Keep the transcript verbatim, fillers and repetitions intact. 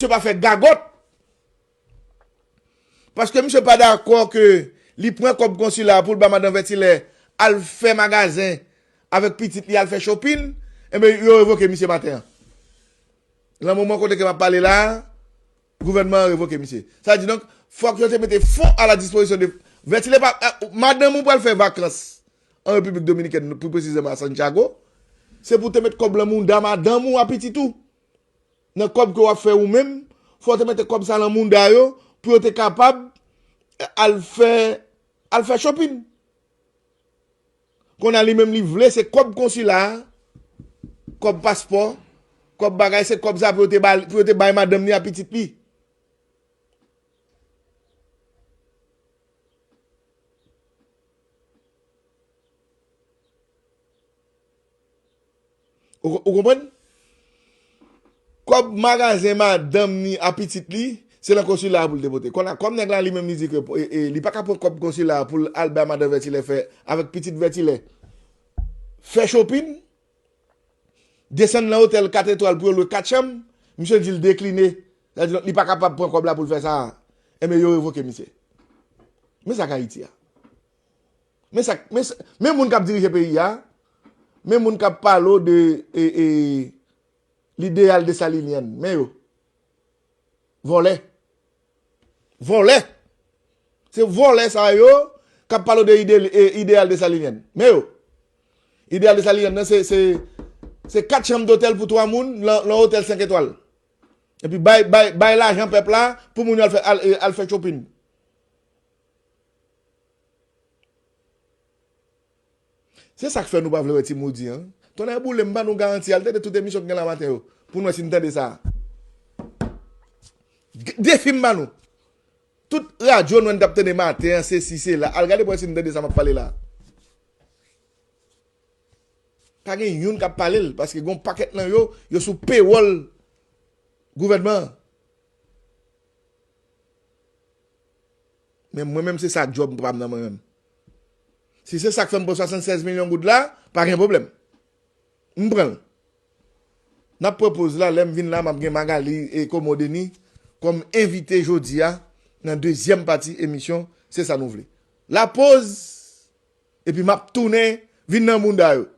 Misye pa fè gagòt. Paske misye pa dakò ke li pran kòb konsila pou l ba madan Vètilè al fè magazen avèk pitit li, al fè shopping, enben, yo revoke misye maten an. Nan moman kote ke m ap pale la a, gouvènman an revoke misye. Sa di donk, fòk yo te mete fon a la dispozisyon de Vètilè. Pa, eh, madanm ou pral fè vakans an Repiblik Dominikèn, pi presizeman a Santiago, se pou te met kòb lan mouda madanm ou a pitit ou. Nan kòb ke w ap fè ou menm, fò w te mete kòb sa lan mouda yo pou yo te kapab, eh, al fè, al fè shopping. Kounye a li menm li vle se kòb konsila a, kòb paspò, kòb bagay, se kòb sa pou yo te ba, pou yo te bay madanm li a pitit li. Ou, ou konprann? Kòb magazen madanm ni a pitit li, se lan konsila a pou l te pote. Kounye a, kòm nèg la li menm li di ke, e, e, li pa ka pran kòb konsila a pou l al bay madan Vètilè fè avèk pitit Vètilè. Fè shopping, desann lan otèl kat etwal pou yo lwe kat chanm, misye di l dekline. Sa di li pa kapab pran kòb la pou l fè sa a. Enben, yo revoke misye. Men sa k Ayiti a. Men sa, men sa, men moun k ap dirije peyi a, men moun k ap pale w de, e, e, lideyal desalinyen, men yo. Vòlè. Vòlè. Se vòlè sa yo k ap pale w de ide, e, ideyal desalinyen. Men yo. Ideyal desalinyen nan, se, se, se kat chanm dotèl pou twa moun lan, lan otèl senk etwal. Epi bay, bay, bay lajan pèp la pou moun yo al fè, al, e, al fè shopping. Se sa k fè nou pa vle wè Ti Moody an. Tonnè boule m, m ba nou garanti, al tande tout emisyon k gen la maten yo, pou n wè si n tande sa. G-, defi m ba nou. Tout radyo nou wè n t ap tande maten an, se si, se la. Al gade pou wè si n tande sa m ap pale la. Pa gen youn k ap pale l, paske gon pakèt nan yo, yo sou pewòl gouvènman an. Men mwen menm, se sa djòb pa m nan mwen menm. Si se sa k fè m pran swasannsèz milyon goud la, pa gen pwoblèm. M pran l. N ap pran poz la, lè m vin la, m ap gen Magali e Komo Denis kòm envite jodi a nan dezyèm pati emisyon Se sa nou vle. La poz, epi m ap tounen vin nan mouda yo.